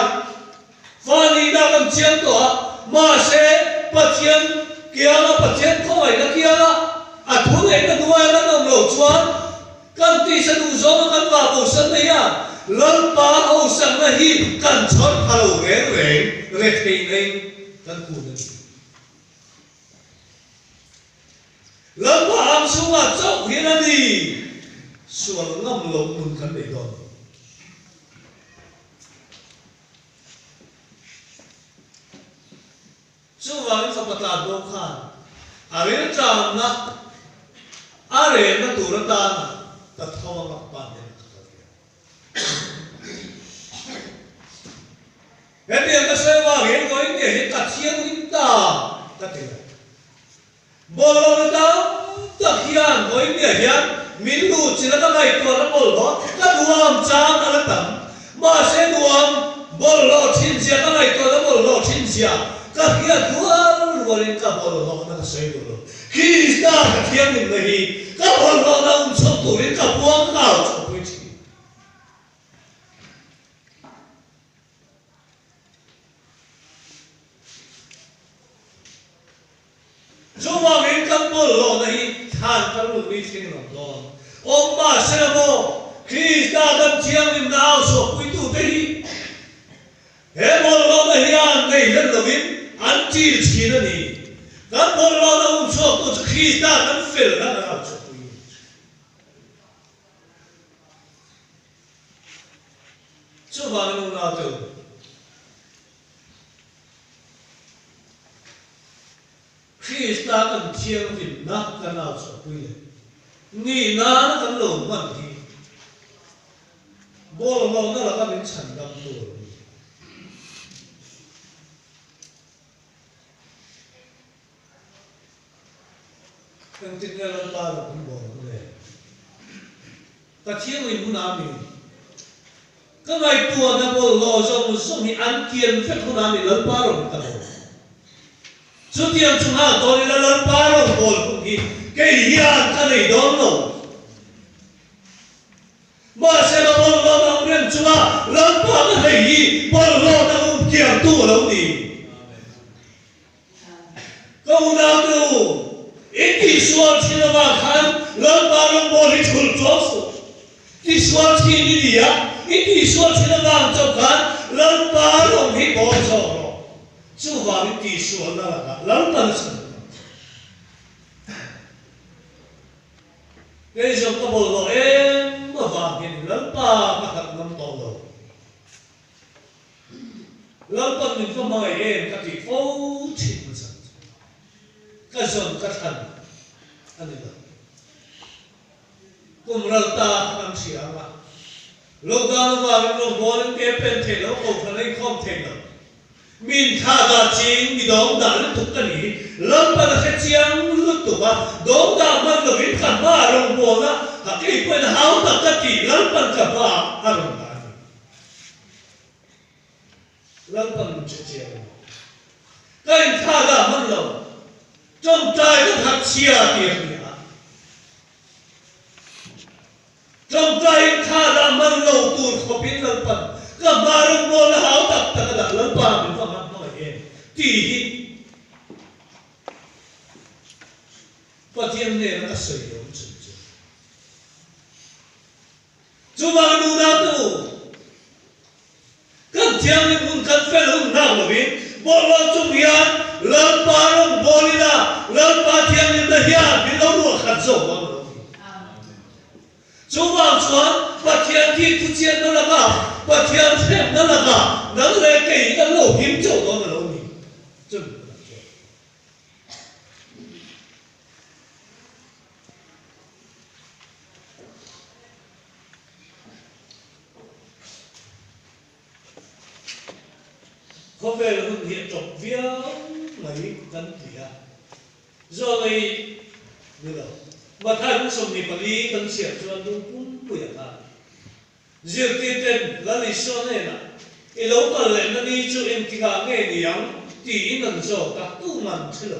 fa nihna kan chiang tawh a, mahse Pathian kianga Pathian khawngaihna kianga a thuneihna hnuaia kan awm loh chuan kan tisa duh zawnga kan vah bosan na hian Lalpa hosakna hi kan chhawr pha lo reng reng retheihna in kan kun a ni. Lalpa ang chhungah chauh hian a ni sual ngam loh nun kan nei dawn. Chuvangin fapa tlan bo khan a rilṭamna a rehna tur atana ka tho a mak pa hnenah ka kal hian. Hetiang ka sawi avangin vawiin nia hi ka thianghlim ta ka ti lo. Bawlhhlawhna tam tak hian vawiin nia hian min luh chin a ka ngaihtuahna bawlhhlawh ka duham chang a la tam. Mahse duham bawlhhlawh thin zia ka ngaihtuahna bawlhhlawh thin zia ka hriat rual rualin ka bawlhhlawhna ka sawi duh lo. Krista ka thianghlimna hi ka bawlhhlawhna um chho turin ka puang nghal chhawpui thin. Chuvangin kan bawlhhlawhna hi thlan kan luh ni thleng lo dawn. Awm mahse maw, Krista kan thianghlimna au chhuahpuitute hi he bawlhhlawhna hian nei hlen lovin an ṭil ṭhin a ni. Kan bawlhhlawhna um chhuaktu chu Krista kan felna kan au chhuahpui a ni. Chuvangin unau te u, Krista kan thianghlimna kan au chhuahpui leh ni nana kan lo hman hi bawlhhlawhna laka min chhandam tur a ni. Engtin nge Lalpa rawh kan bawl ang le? Ka thianghlim hunah mi ka ngaihtuahna bawlhhlawh zawng zawng hi an kian vek hunah mi Lalpa rawh ka bawl. Chutiang chu nghak dawn ila Lalpa rawngbâwl hun hi kei hian ka nei dawn lo. Mahse ka bawlhhlawh dang reng chunga Lalpa ka hlei hi bawlhhlawh dang um kiangtu a lo ni. Ka unaute u, in tihsual thin avang khan Lalpa rawngbâwl hi thulh chuang suh. Tihsual thin i ni a, i tihsual thin avang chauh khan Lalpa rawng hi bawl zawk rawh. Chuvangin tihsualna lakah Lalpan a chhan ang che. Kei zawng ka bawlhhlawh em avangin Lalpa ka nghat ngam tawh lo. Lalpan min va hmangaih em ka tih fo thin hmasa chu ka zawn ka thlan a ni lo. Kum ral ta kha kan hria ang a, lockdown avangin rawngbawlin ke pen theih lo, kohhran a inkhawm theih lo. Min thla dah ching mi dawng dah lutuk ka ni. Lalpan a hre chiang lutuk a, dawng dah hman lovin ka hma a rawngbawlna a kei pawhin hau tak ka ti, Lalpan ka hma a rawn dah a ni. Lalpan min hre chiang a ni. Ka inthla dah hman lo, tawngtai ka that chhia tih a hria a. Tawngtaiin thla dah hman lo tur khawpin Lalpan ka hma rawngbawlna hau tak tak a dah Lalpa min va nghat hmangaih em tih hi Pathian hnena ka sawi lo chun chu. Chuvangin unau te u, kan thianghlim hun kan fel hun nghak lovin bawlhhlawh chung hian Lalpa rawngbâwl ila Lalpa thianghlimna hian min lo ruah khat zawk ang a lo ti. Chuvang chuan Pathian thih thuchianna lakah, Pathian hremna lakah nang leh kei kan lo him chauh dawn a lo ni. Chumi hunah chuan. Khawvel hun hi a tawp viau mai kan ti a, Zawlei ni lo. Mathai hun 24 kan chhiar chuan lung pumpuia khan Zirtirten Lal Isua hnenah, I lo kal lehna ni chu engtikah nge ni ang? tiin an zawt a, tuman an hre lo.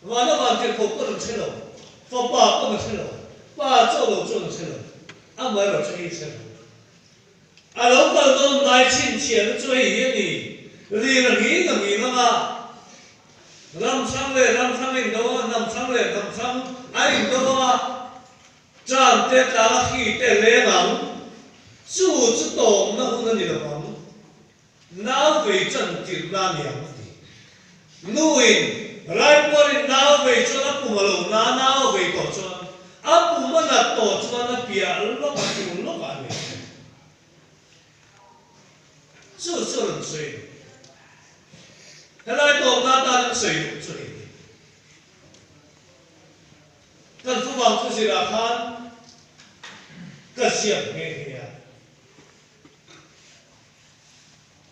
Vana vantirhkoh pawn an hre lo, fapa pawn a hre lo, pa chaw lo chuan a hre lo, amaherawh chu hei hre lo. A lo kal dawn hnai chhinchhiahna chu hei hi a ni, lir a nghing a nghing ang a, ram hrang leh ram hrang a indo ang a, hnam hrang leh hnam hrang a indo ang a, Ṭan te tlang a khi te leng ang, chu chu tawmna hun a ni lo ang, nau vei chan tirhna a ni ang a ti. Nuin raipuarin nau vei chuan a pum a lo na, nau a vei tawh chuan a pum a nat tawh chuan a piah lawk a tul lawkah a nei thei. Chu chu a rawn sawi a ni. Helai tawmna atan an sawi duh chu hei hi. Kan thuvang thu zirah khan ka ziak nghe nghe a.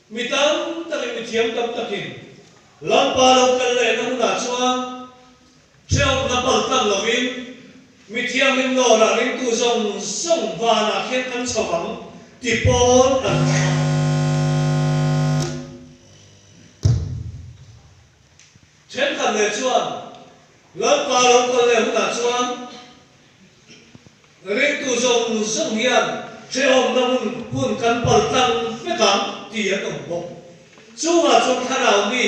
Mi tam takin, mi thiam tam takin Lalpa lo kal lehna hunah chuan hrehawmna pal tlang lovin mi thianghlim lawrah ringtu zawng zawng vanah khian kan chho ang ti pawl an awm a. Thenkhat leh chuan Lalpa lo kal leh hunah chuan ringtu zawng zawng hian hrehawmna hmun hun kan pal tlang vek ang tih an awm bawk. Chungah chuan thlarau mi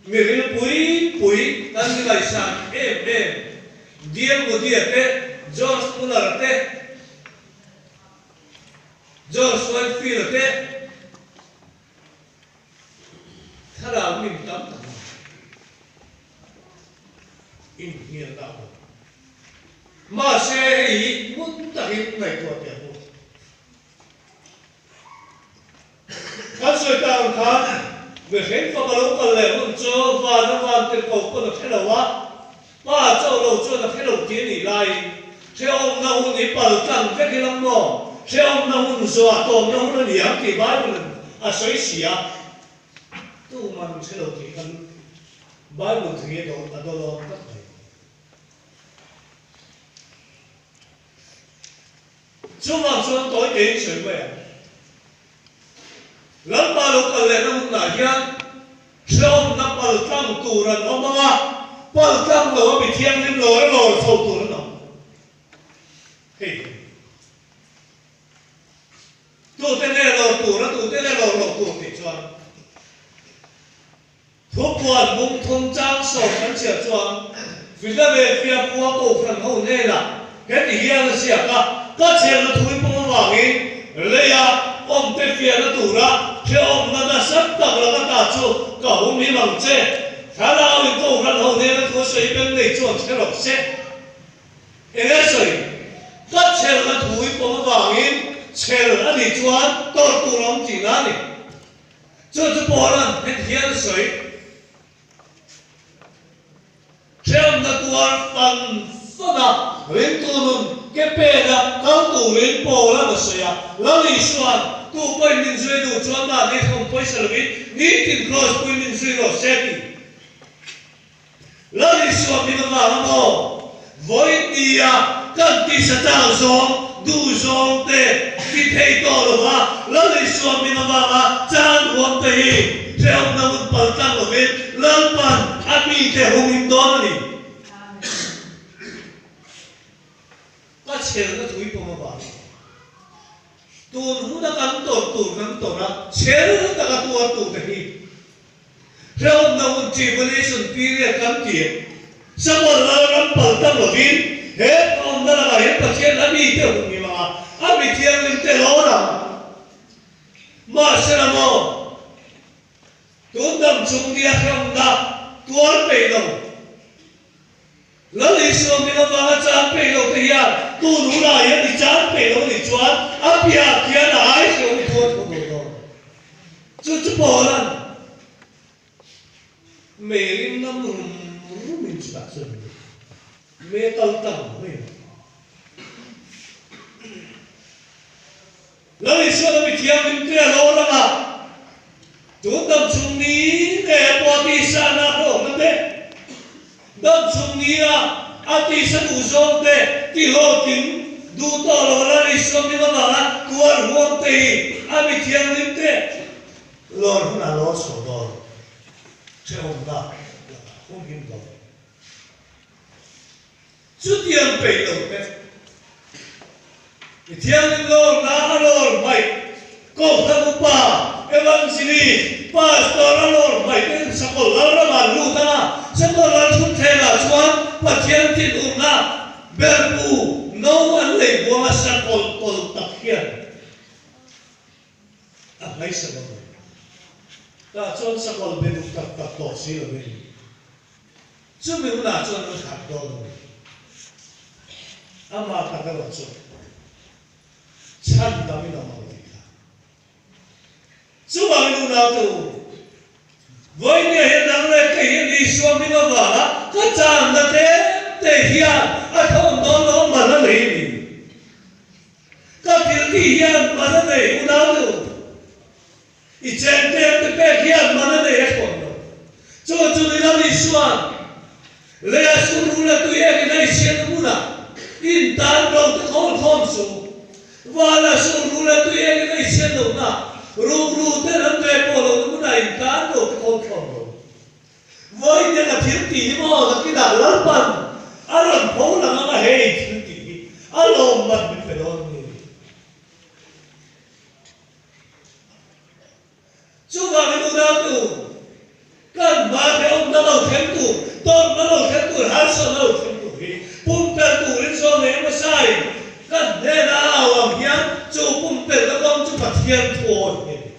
mi rilpui pui kan mi ngaihsan em em Diel Moody-a te, George Muller-a te, George Whitefield-a te, Thlarau min tam tak a inhnial na awm. Mahse hei hi ngun takin ngaihtuah teh ang u. Kan sawi tak ang khan mihring fapa lo kal leh hun chu van a van tirhkoh pawn a hre lo a, pa chauh lo chuan a hre lo tih a nih laiin hrehawmna hun hi pal tlang vek ila maw? Hrehawmna hun zuah tawmna hun a ni ang tih Bible in a sawi si a. Tuman min hre lo tih khan Bible thu hi a dawl awm tlat mai. Chuvang chuan tawi tein sawi mai ang. Lalpa lo kal lehna hunah hian hrehawmna pal. Paltlang tur an awm ang a, paltlang lo a mi thianghlim lawr a lawr chho tur an awm. Hei hi tute nge lawr tur a tute nge lawr loh tur tih chuan Thupuan bungthum chang sawm kan chhiar chuan Philadelphia khua Kohhran ho hnenah heti hian a ziak a, Ka chhelna thui pawm avangin leia awmte fiahna tura hrehawmna nasa tak laka ta chu ka humhim ang che. Thlarauin Kohhran ho hnena thu a sawi beng nei chuan hre rawh se. Eng e sawi? Ka chhelna thui pawm avangin chhel a nih chuan tawrh tur a awm tihna a ni. Chu chu Paula'n heti hian a sawi, Hrehawmna tuar fan fan a, ringtu nun ke pena kal turin Paula'n a sawi a. Lal Isua'n, Tu pawhin min zui duh chuan mahni hrehawm pawisa lovin nitin kraws puiin min zui rawh se ti. Lal Isua min avang a maw? Vawiin nia kan tisa chau zawng, duh zawng te ti thei tawh lo va, Lal Isua min avanga chan huam te hi hrehawmna hun pal tlang lovin Lalpan a mite hung in dawn a ni. Ka chhelna thui pawm avangin tun huna kan tawrh tur kan tawrh a, chhel taka tuar tur te hi Hrehawmna hun tribulation period kan ti a, Samuel Lalram pal tak lovin he hrehawmna lakah hian Pathian a mite hun him ang a, a mi thianghlim te lawr ang. Mahsela maw, tun dam chung nia hrehawmna tuar peih lo, Lal Isua min avanga chan peih lo te hian tun hunah hian i chan peih lo nih chuan a piah khian a ai hreuh i tuar thawh dawn dawn. Chu chu Paula'n meiring nam rum rum in chutah chuan min me kal tang mai a. Lal Isuan a mithianghlim te a lo lang a, tun dam chung ni nge pawh a tisa na hlawkna te, dam chung ni a a tisa duh zawng te tihlawhtling duh tawh lo Lal Isua hming avanga tuar huam te hi a mithianghlim te lawr hunah lawr chho dawn hrehawmna lakah humhim dawn. Chutiang peih lo te, mi thianghlim lawrna a lawr hmaih, Kohhran upa, Evangelist, Pastor a lawr hmaih te in Sakawlh Lalramah an lut ang a, Sakawlh Lal thutthlengah chuan Pathian thinurna berhbu no an lei buang a Sakawlh kawlh tak hian a hmaisa dawn a ni. Tah chuan Sakawlh be duh tak tak tawh si lovin Chumi hunah chuan an khat dawn a ni. Amah tak erawh chu chhan dam in awm ang tih kha. Chuvangin unaute u, vawinia hian nang leh kei hian Isua hming avanga ka channa tlem te hian a thawn dawn lo a man a nei a ni. Ka thil tih hian man a nei unaute u. I cheng tlem te pek hian man a nei a thawn lo. Chu chu ni Lal Isua'n leia sur rul a tui ek in a i chhiatna hmunah in tan ro te khawl khawm suh. Vala sur rul a tui ek in a i chhiat lohna rukru ten an ve pawh lohna hmunah in tan ro te khawl khawm lo. Vawiin ka thil tih hi maw nakinah Lalpan a rawn pho lang anga hei thil tih hi a lawmman min pe dawn ni. Chuvangin unautu, kan hma hrehawmna lo thleng tur, tawrhna lo thleng tur, harsatna lo thleng tur hi pumpelh turin zawn leh hmasain kan hnena a au ang hian chu pumpelhna kawng chu Pathian thu awi hi a ni.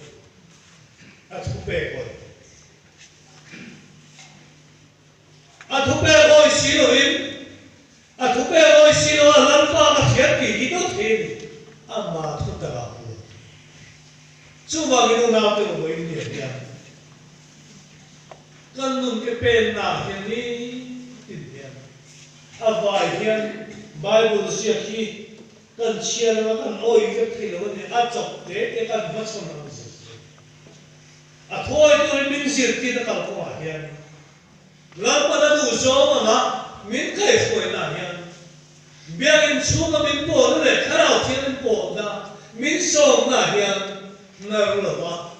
A thupek awi. A thupek awi si loin A thu pek awi si lo a, Lalpa ka hriat tih hi dawt hi a ni. Amah thu takah a puan. Chuvangin unaute u vawiin ni ah hian kan nun ke penna hian nitin hian a vai hian Bible ziak hi kan chhiar anga kan awi vek thei lo a ni. A chawp te te kan hmachhawn ang zir zir. A thuawi turin min zirtirna kalkawngah hian Lalpan a duh zawng anga min kaihhruaina hian Biakinn chhunga min pawhna leh Thlarau Thianghlim pawhna min sawmna hian nar lova,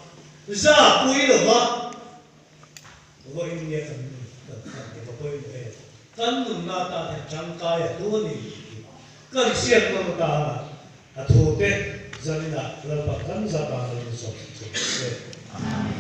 za pui lova. Vawiin nia kan nun kan hman hi va pawimawh em? Kan nunna atan hian tangkai a hlu a ni tih hi kan hriat nawm atana a thute zaninah Lalpa kan zah dan lo inzawm chu a ni.